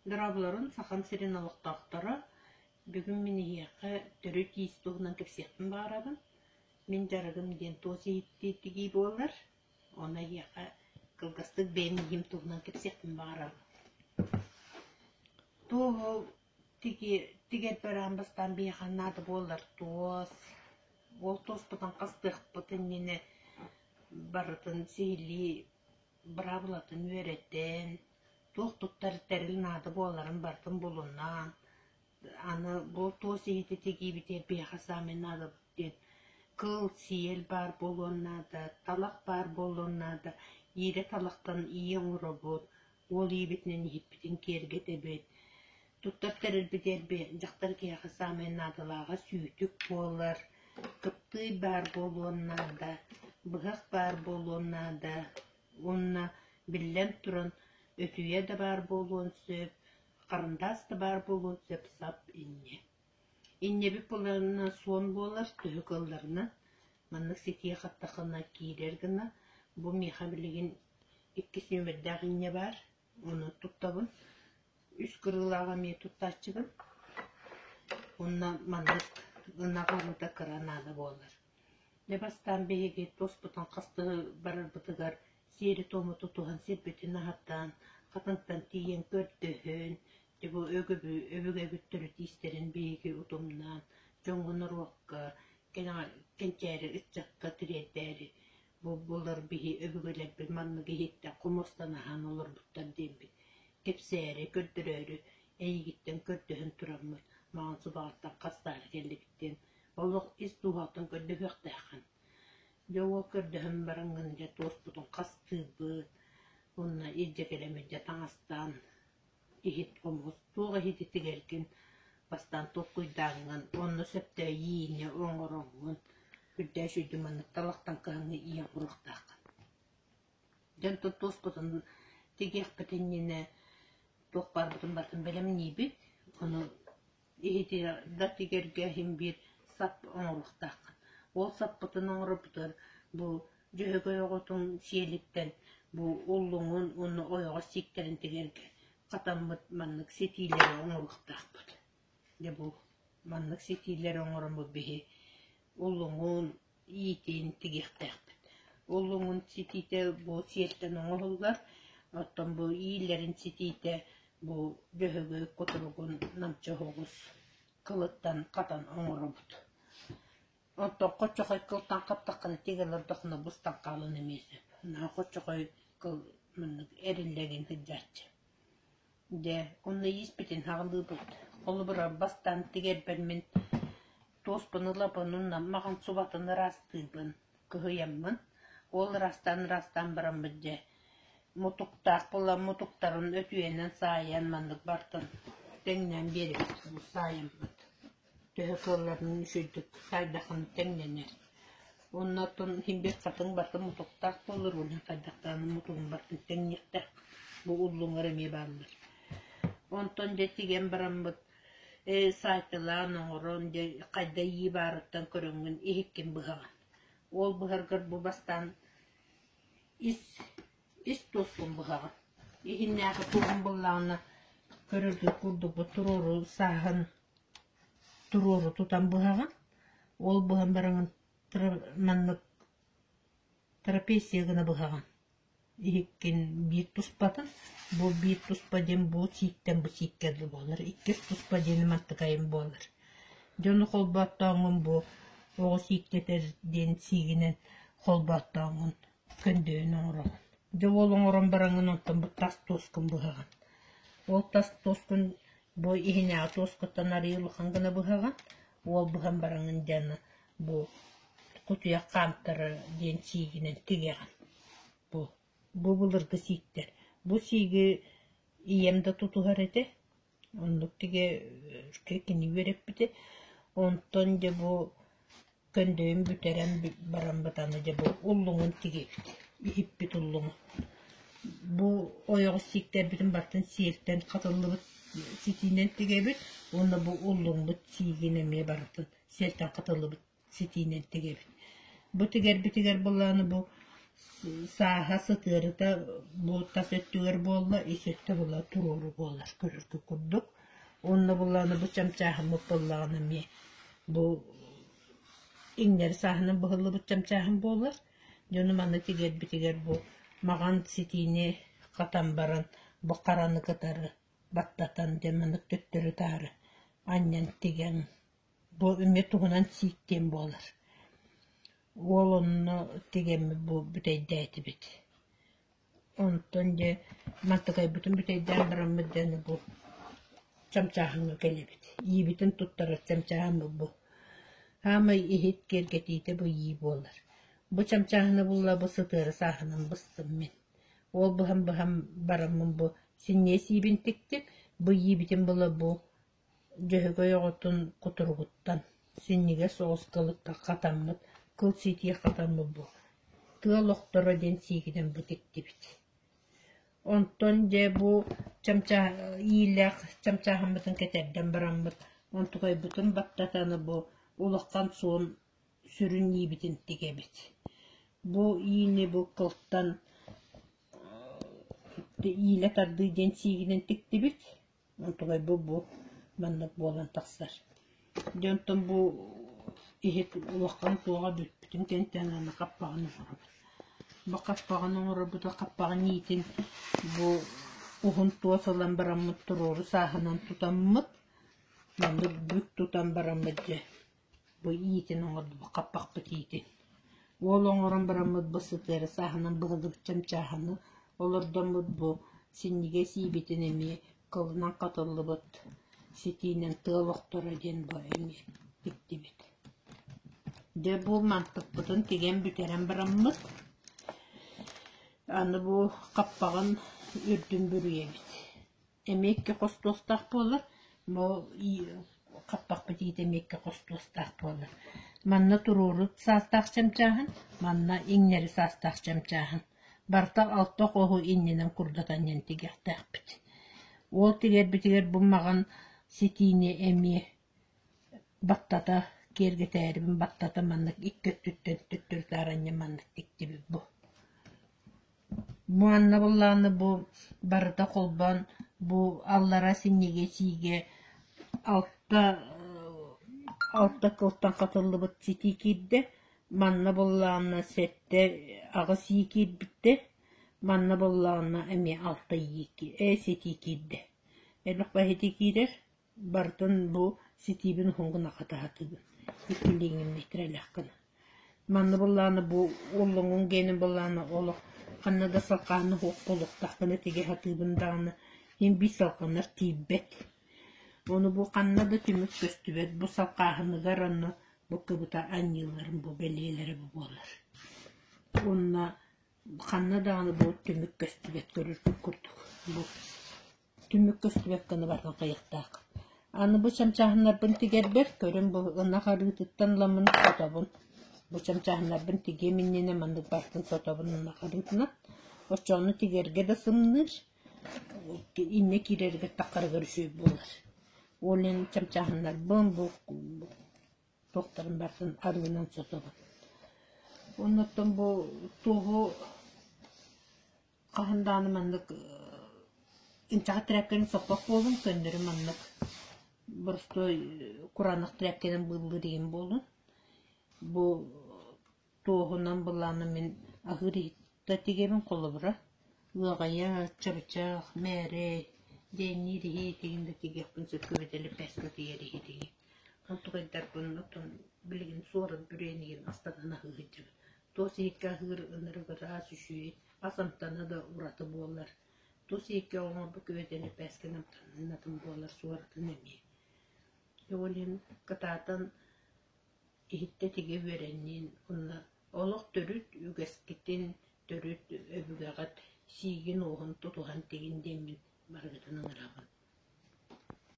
Дорооболорун, Сахам сирин олохтоохторо! Бүгүн мин эһиэхэ төрүт иис туһунан кэпсиэхпин баҕарабын. Мин дьарыгым диэн туос иһиттии тигии буолар. Ону эһиэхэ кылгастык бэйэм ииһим туһунан кэпсиэхпин баҕарабын. Туоһу тиги тигэрбэр аан бастаан биһиэхэ наада буолар туос. Ол туоспутун хастыахпыт иннинэ барытын сиһилии быраабылатын үөрэтэн, туох туттар тэрил наада буоларын барытын булунан, аны бу туос иһити тигиибитигэр биһиэхэ саамай наадабыт диэн кыл, сиэл баар буолуон наада, талах баар буолуон наада, иирэ талахтан ии оҥоробут, уол иибитинэн иһиппитин киэргэтэбит. Туттар тэрилбитигэр дьахтар киһиэхэ саамай наадалааҕа сүүтүк буолар, кыптыый баар буолуон наада, быһах баар буолуон наада уонна биллэн туран өтүйэ да баар буолуон сөп, харандаас да баар буолуон сөп сап инньэ. Инньэбит буоллаҕына суон буолар, төһө кыалларынан маннык ситии хаттаххына киирэр гына, бу миэхэ билигин иккис нүөмэрдээх инньэ баар, ону туттабын. Үс кырыылаах эмиэ туттааччыбын. Уонна маннык ынах арыыта кыра наада буолар. Дьэ бастаан биһиги туоспутун хастыы барарбытыгар сиэри-туому тутуһан сирбитин аһатан, хатыҥтан тиийэн көрдөһөн, дьэ бу өбүгэбит төрүт иистэрин биһиги утумнаан, дьоҥҥо-норуокка, кэнчээри ыччакка тириэрдээри бу булар биһи өбүгэлэрбит маннык иһиттэн хомустан аһаан олорбуттар диэммит кэпсээри, көрдөрөөрү эйигиттэн көрдөһөн тураммыт маҕан субаҕаттан хастаары кэллибит диэн олох ис дууһаттан көрдөһүөхтээххин. Дьэ уол көрдөһөн бараҥҥын дьэ туоспутун хастыыбыт уонна илдьэ кэлэммит дьэ таҥастаан иһит хомус туох иһити тигэргин бастаан толкуйдааҥҥын уонна сөптөөх иини оҥороҥҥун үрдээх үчүгэйдик маннык талахтан кыһыҥҥы иин оҥоруохтааххын. Дьэ онтон туоспутун тигиэхпит иннинэ туох баарбытын барытын бэлэмниибит, ону иһити да тигэргэ иһин биир сап оҥоруохтааххын. Ол саппытын оҥорорбутугар бу дьөһөгөй оҕотун сиэлиттэн бу уллуҥун уонна ойоҕос сииктэрин тигэргэ хатаммыт маннык ситиилэри оҥоруохтаахпыт. Дьэ бу маннык ситиилэри оҥороммут биһи уллуҥун иитин тигиэхтээхпит. Уллуҥун ситиитэ бу сиэлтэн оҥоһуллар, оттон бу иилэрин ситиитэ бу дьөһөгөй кутуругун намчы оһоҕос кылыттан хатан оҥоробут. Оттон хоччохой кылтан хаптаххына тигэ олордоххуна быстан хаалан эмиэ сөп. Наһаа хоччохой кыл маннык эриллэгин сылдьааччы. Дьэ, онно ииспитин хаҕылыыбыт. Холобура, бастаан тигэрбэр мин туоспун ылабын уонна маҕан субатын ыраастыыбын, кыһыйаммын. Ол ыраастаан-ыраастаан бараммыт дьэ, мутуктаах буолан мутуктарын өтүйэнэн саайан маннык бартын тэҥнээн биэрэбит, саайаммыт. Төһө кыалларын үчүгэйдик саайдаххына тэҥнэнэр. Уонна оттон иһин биир хатыҥ барыта мутуктаах буолар уонна хайдахтаҕына мутугун барытын тэҥниэхтээх. Бу уллуҥар эмиэ бааллар. Онтон дьэ тигэн бараммыт ээ саайталаан оҥорон дьэ хайда ии баарыттан көрөҥҥүн иһиккин быһаҕын. Ол быһаргар бу бастаан ис ис туоспун быһаҕын. Иһиннээҕи туоһун буллаҕына көрөргүт курдук бу туруору сааһын туруору тутан быһаҕын, ол быһан бараҥын маннык трапеция гына быһаҕын. Иһиккин биир туспатын, бу биир туспа диэн бу сииктэн бу сииккэ дылы буолар, иккис туспа диэн мантыкайым буолар. Дьону холбооттооҥҥун бу оҕо сииктэтэр диэн сиигинэн холбооттооҥҥун көндөйүн оҥороҕун. Дьэ ол оҥорон бараҥҥын онтон бу тас туоскун быһаҕын. Ол тас туоскун бу иһинээҕи туоскуттан арыый улахан гына быһаҕын. Ол быһан бараҥҥын дьэ аны бу кутуйах хаамтара диэн сиигинэн тигэҕин. Бу бу былыргы сииктэр. Бу сииги ийэм да тутуһар этэ. Оннук тигэ кини үөрэппитэ. Онтон дьэ бу Көндөйүн бүтэрэн баран аны дьэ бу уллуҥун тигибит, иһиппит уллуҥун. Бу ойоҕос сииктэрбитин барытын сиэлтэн хатыллыбыт ситиинэн тигэбит уонна бу уллуҥмут сиигин эмиэ барытын сиэлтэн хатыллыбыт ситиинэн тигэбит. Бу тигэрбитигэр былааны бу Сааһа сытыарыта бу тас өттүгэр буолла, ис өттө була туруору буолар көрөргө курдук. Уонна буоллаҕына бу чамчааһыммыт буоллаҕына эмиэ бу иҥнэри сааһынан быһыллыбыт чамчааһын буолар. Дьону манна тигэрбитигэр бу маҕан ситиини хатан баран бу хараны кытары баттатан дьэ маннык төттөрү-таары анньан тигэн бу эмиэ туһунан сиик диэн буолар. Уол онно тигэммит бу бүтэйдээтибит. Онтон дьэ мантыкайбытын бүтэйдээн бараммыт дьэ аны бу чамчааһыҥҥа кэлэбит. Иибитин туттарар чамчааһыммыт бу. Саамай иһит киэргэтиитэ бу ии буолар. Бу чамчааһыны булла бу сытыары сааһынан быстым мин. Ол быһан-быһан бараммын бу синньиэс иибин тиктим, бу иибитин була бу Дьөһөгөй оҕотун кутуругуттан синньигэс соҕус кылыттан хатаммыт, кыл ситии хатаммыт бу тыал охторо диэн сиигинэн бу тиктибит. Онтон дьэ бу чамчаа иилээх чамчааһыммытын кэтэрдэн бараммыт, онтукайбытын баттатаны бу улахан суон сүрүн иибитин тигэбит. Бу иини бу кылтан иилэ тардыы диэн сиигинэн тиктибит. Онтугай бу бу маннык буолан тахсар. Дьэ онтон бу иһит улахан туоҕа бүппүтүн кэнниттэн аны хаппаҕын оҥоробут. Бу хаппаҕын оҥорорбутугар хаппаҕын иитин бу уһун туос ылан бараммыт туруору сааһынан тутаммыт, маннык бүк тутан бараммыт дьэ Бу иитин оҥордубут, хаппахпыт иитин. Уол оҥорон бараммыт бу сытыары сааһынан быһыллыбыт чамчааһыны олордоммут бу синньигэс иибитин эмиэ кылынан хатыллыбыт ситиинэн тыал охторо диэн бу эмиэ тиктибит. Дьэ бу мантыкпытын тигэн бүтэрэн бараммыт аны бу хаппаҕын үрдүн бүрүйэбит. Эмиэ икки хос туостаах буолар, бу хаппахпыт иитэ эмиэ икки хос туостаах буолар. Манна туруору саастаах чамчааһын, манна иҥнэри саастаах чамчааһын. Барыта алта хоһу иннинэн курдатан диэн тигиэхтээхпит. Уол тигэрбитигэр бу маҕан ситиини эмиэ баттата киэргэтээрибин баттата маннык икки өттүттэн төттөрү таарынньа маннык тиктибит бу. Манна буоллаҕына бу барыта холбоон бу аллара синньигэ сиигэ алта алта кылтан хатыллыбыт ситии киирдэ, манна буоллаҕына сэттэ аҕыс ии киирбиттэ, манна буоллаҕына эмиэ алта ии ситии киирдэ. Элбэх баһити киирэр Барытын бу ситиибин уһун гына хатаһатыбын, иккилииҥҥин миэтэрэлээх гына. Манна буоллаҕына бу уллуҥун гиэнин буоллаҕына олох ханна да салҕааны суох буолуохтаахпына тигэ сатыыбын даҕаны иһин биир салҕанар тиийбэт. Ону бу ханна да түмүк көстүбэт, бу салҕааһыныгар онно бу кыбыта анньыыларым бу бэлиэлэрэ бу буолар. Уонна ханна даҕаны бу түмүк көстүбэт көрөргүт курдук бу Түмүк көстүбэт гына баран хайыахтаах. Аны бу чамчааһыннарбын тигэрбэр көрөн бу ынах арыытыттан ыламмын сотобун. Бу чамчааһыннарбын тигиэм иннинэ маннык барытын сотобун ынах арыытынан. Оччоҕуна тигэргэ да сымныыр, иннэ киирэригэр таххарыгар үчүгэй буолар. Ол иһин чамчааһыннарбын бу туохтарын барытын арыынан сотобун. Оннуттан бу туоһу Хаһан даҕаны маннык инчэҕэй тряпканы соппот буолуҥ, көннөрү маннык боростуой кураанах тряпканан быыллыыр игин буолун. Бу туоһунан былаана мин аһыыр иһиттэ тигэбин холобура ыаҕайа, чабычах, мээрэй, диэнниир иһит игин да тигиэхпин сөп эбэтэр лэппээскэ тигэр иһит игин. Онтукайдарбын оттон билигин суорат бүрүөн игин астанан аһыы сылдьабын. Туос иһиккэ аһыыр ынырык ыраас үчүгэй ас амтана да ураты буолар. Тус иһиккэ оҥорбут күөтэ лэппээскин амтанын атын буолар, суоратын эмиэ. Ол иһин кытаатан иһиттэ тигэ үөрэннин уонна олох төрүт үгэскитин, төрүт өбүгэҕит сиигин-уоһун тутуһан тигин диэммин барыгытын ыҥырабын.